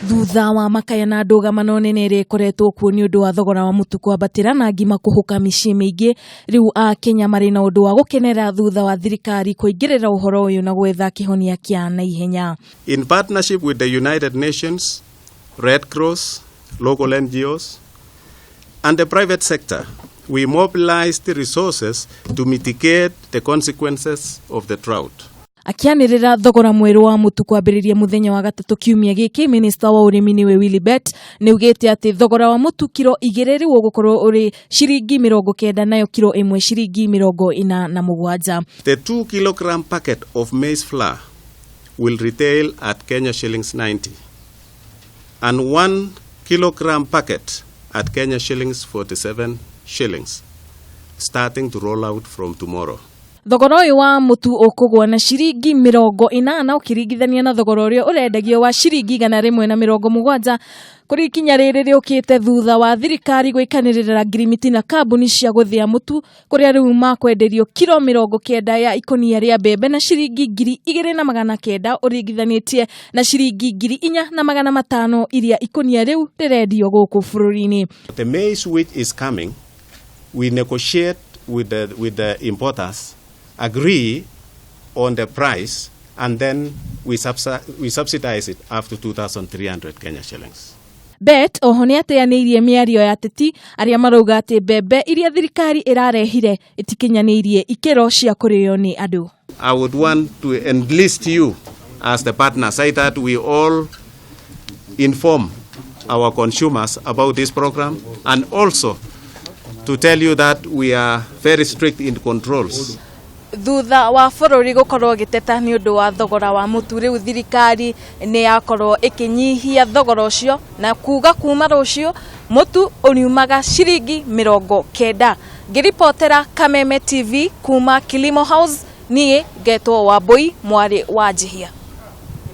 Thutha wa makaya na ndũgamano nene ĩrĩa ĩkoretwo kuo nĩ ũndũ wa thogora wa mũtu kwambatĩra na ngima kũhuka mĩciĩ mĩingĩ, rĩu Akenya marĩ na ũndũ wa gũkenera thutha wa thirikari kũingĩrĩra ũhoro ũyũ na gwetha kĩhonia kĩa naihenya. In partnership with the United Nations, Red Cross, local NGOs, and the private sector, we mobilized resources to mitigate the consequences of the drought. Akĩanĩrĩra thogora mwerũ wa mũtu kwambĩrĩria mũthenya wa gatatũ kiumia gĩkĩ, minista wa ũrĩmi nĩwe Willy Bett nĩaugĩte atĩ thogora wa mũtu kiro 2 rĩu ũgũkorwo ũrĩ ciringi 90 nayo kiro 1 ciringi 47. The 2 kilogram packet of maize flour will retail at Kenya shillings 90 and 1 kilogram packet at Kenya shillings 47 shillings, starting to roll out from tomorrow. Thogora ũyũ wa mũtu ũkũgwa na ciringi 80 ũkĩringithania na thogora ũrĩa ũrendagio wa ciringi 170. Kũrĩ ikinya rĩrĩ rĩũkĩte thutha wa thirikari gwĩkanĩrĩra ngirimiti na kambuni cia gũthĩa mũtu, kũrĩa rĩu makwenderio kiro 90 ya ikũnia rĩa mbembe na ciringi 2900 ũringithanĩtie na ciringi 4500 iria ikũnia rĩu rĩrendio gũkũ bũrũri-inĩ. The maize which is coming, we negotiate with the importers, agree on the price, and then we subsidize it up to 2,300 Kenya shillings. Bett oho nĩ ateanĩirie mĩario ya ateti arĩa marauga atĩ mbembe iria thirikari ĩrarehire itikinyanĩirie ikĩro cia kũrĩo nĩ andũ. I would want to enlist you as the partner, say that we all inform our consumers about this program and also to tell you that we are very strict in controls. Thutha wa bũrũri gũkorwo ũgĩteta nĩ ũndũ wa thogora wa mũtu, rĩu thirikari nĩ yakorwo ĩkĩnyihia thogora ũcio na kuga kuma rũciũ mũtu ũriumaga ciringi 90. Ngĩribotera Kameme TV kuma Kilimo House, niĩ ngetwo Wambui mwarĩ wa Njihia.